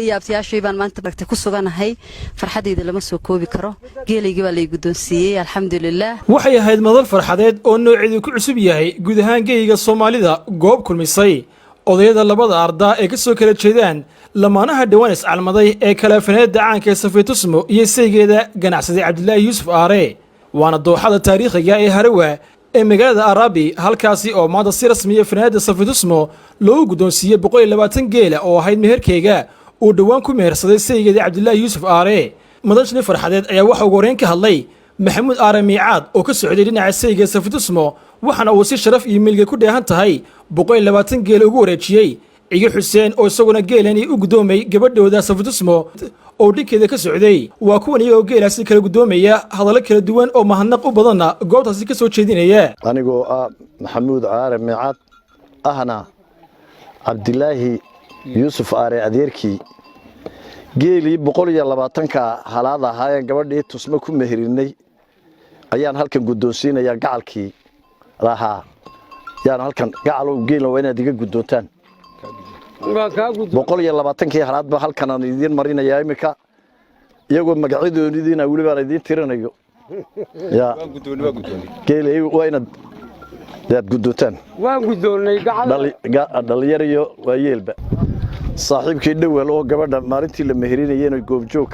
Iyo abtiyaashay baan maanta maragtay ku suganahay. Farxadayda lama soo koobi karo. Geelaygii baa lay guddoonsiiyey, alxamdulilah. Waxay ahayd madal farxadeed oo nooceedu ku cusub yahay guud ahaan geyiga Soomaalida, goob kulmisay odayada labada ardaa ee ka soo kala jeedaan lamaanaha dhowaan iscalmaday ee kalaafaneedda caanka ee Safiya Tusmo iyo saygeeda ganacsaday Cabdilaahi Yuusuf Aare. Waana dooxada taariikhiga ee Harawa ee magaalada Arabi, halkaasi oo maanta si rasmiya fanaanada Safiya Tusmo loogu guddoonsiiyey 120 geela oo ahayd meherkeyga uu dhowaan ku mehersaday saygeeda Cabdilaahi Yuusuf Aare. Madashani farxadeed ayaa waxa ugu horreyn ka hadlay Maxamuud Aare Miicaad oo ka socday dhinaca sayga Safiya Tusmo, waxaana uu si sharaf iyo milge ku dheehan tahay 120 geela ugu wareejiyey Cige Xuseen oo isaguna geelani u guddoomay gabadhooda Safiya Tusmo oo dhinkeeda ka socday. Waa kuwan iyagoo geelaasi kala guddoomaya, hadallo kala duwan oo mahadnaq u badanna goobtaasi ka soo jeedinaya. Anigoo ah Maxamuud Aare Miicaad, ahna Cabdilaahi Yuusuf Aare adeerkii, geelii 120-ka halaad ahaayeen gabadhii Tusmo ku meherinay ayaan halkan guddoonsiinayaa. Gacalkii lahaa yaan halkan, gacalow, geelna waa inaad iga guddoontaan. 120-kii halaadba halkan aan idiin marinayaa iminka, iyagoo magacyadoonidiina welibaan idiin tirinayo. Ya geelay waa inaad aad guddoontaan. Waan guddoonnay. Dhallinyar iyo waayeelba, saaxiibkii Dhowel oo gabadha maalintii la meherinayeen goobjoog.